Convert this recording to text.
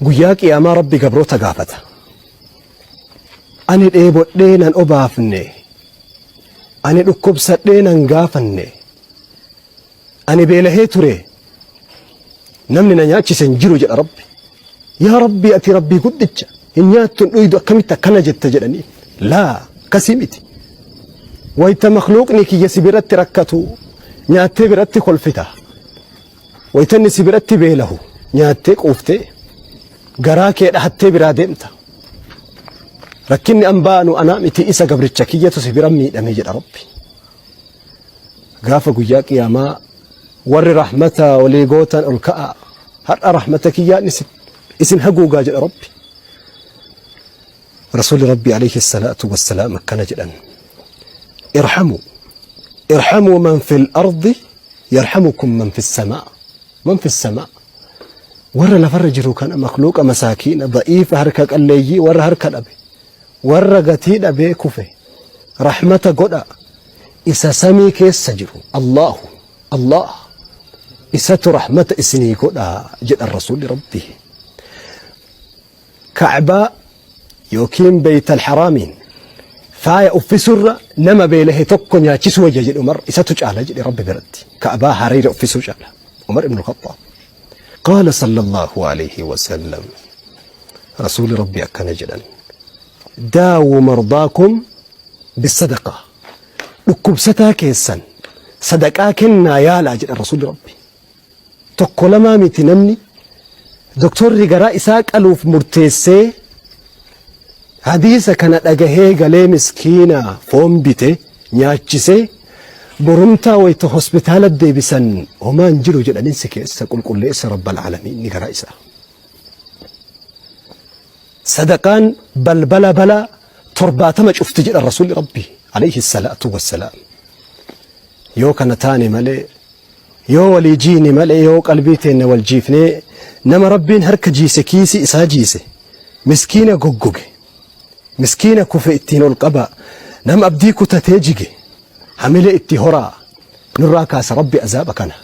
Guyyaa qiyaamaa Rabbi gabroota gaafata. Ani dheebodhee nan obaafne. Ani dhukkubsadhee nan gaafanne. Ani beelahee ture. Namni na nyaachise hin jiru jedha Rabbi. Yaa Rabbi, ati Rabbii guddicha hin nyaattu hin dhuydu, akkamitti akkana jetta jedhanii. Laa, akkasii miti. Wayta makhluuqni kiyya si biratti rakkatu nyaattee biratti kolfita. Wayta inni si biratti beelahu nyaattee quuftee garaa kee dhahattee biraa deemta. Rakkinni an baanu anaa miti, isa gabricha kiyyatu si bira miidhame jedha Rabbi. Gaafa guyyaa qiyaamaa warri rahmata walii gootan ol ka'a. Har'a rahmata kiyyaan isin haguugaa jedha Rabbi. Rasuulli Rabbi alayhi salaatu wassalaam akkana jedhan. Irhamuu. Irhamuu man fil ardi yarhamukum man fis samaa. Man fis samaa. Warra lafarra jiru kana, makhluuqa masaakiina da'iifa, harka qalleeyyii, warra harka dhabe, warra gatii dhabee kufe rahmata godha, isa samii keessa jiru Allahu Allah isatu rahmata isinii godha jedhan Rasuulli Rabbii. Ka'baa yookiin Beeytal Haraamiin faaya uffisurra nama beelahe tokko nyaachisuu wayya jedhe Umar, isatu caala jedhe Rabbi biratti. Ka'baa hariira uffisuu caala. Umar ibn al-Khattaab. Qaala sallallahu alayhi wa sallam, Rasuulli Rabbi akkana jedhan. Daawu mardaakum bisadaqa. Dhukkubsataa keessan sadaqaa kennaa yaalaa jedhan Rasuulli Rabbi. Tokko lamaa miti, namni doktorri garaa isaa qaluuf murteessee hadiisa kana dhagahee galee miskiina foon bite nyaachisee, borumtaa wayta hospitaala deebisan homaan jiru jedhanin, si keessa qulqulleessa Rabbal Aalamiin ni garaa isaa. Sadaqaan balbala balaa 70 cufti jedhan Rasuulli Rabbi alayhi salaatu wassalaam. Yoo kana taane malee, yoo walii jiine malee, yoo qalbii teenna wal jiifnee, nama Rabbiin harka jiise, kiisii isaa jiise, miskiina goggoge, miskiina kufe ittiin ol qabaa, nama abdii kutatee jige hamilee itti horaa, nurraa kaasa Rabbi azaaba kana.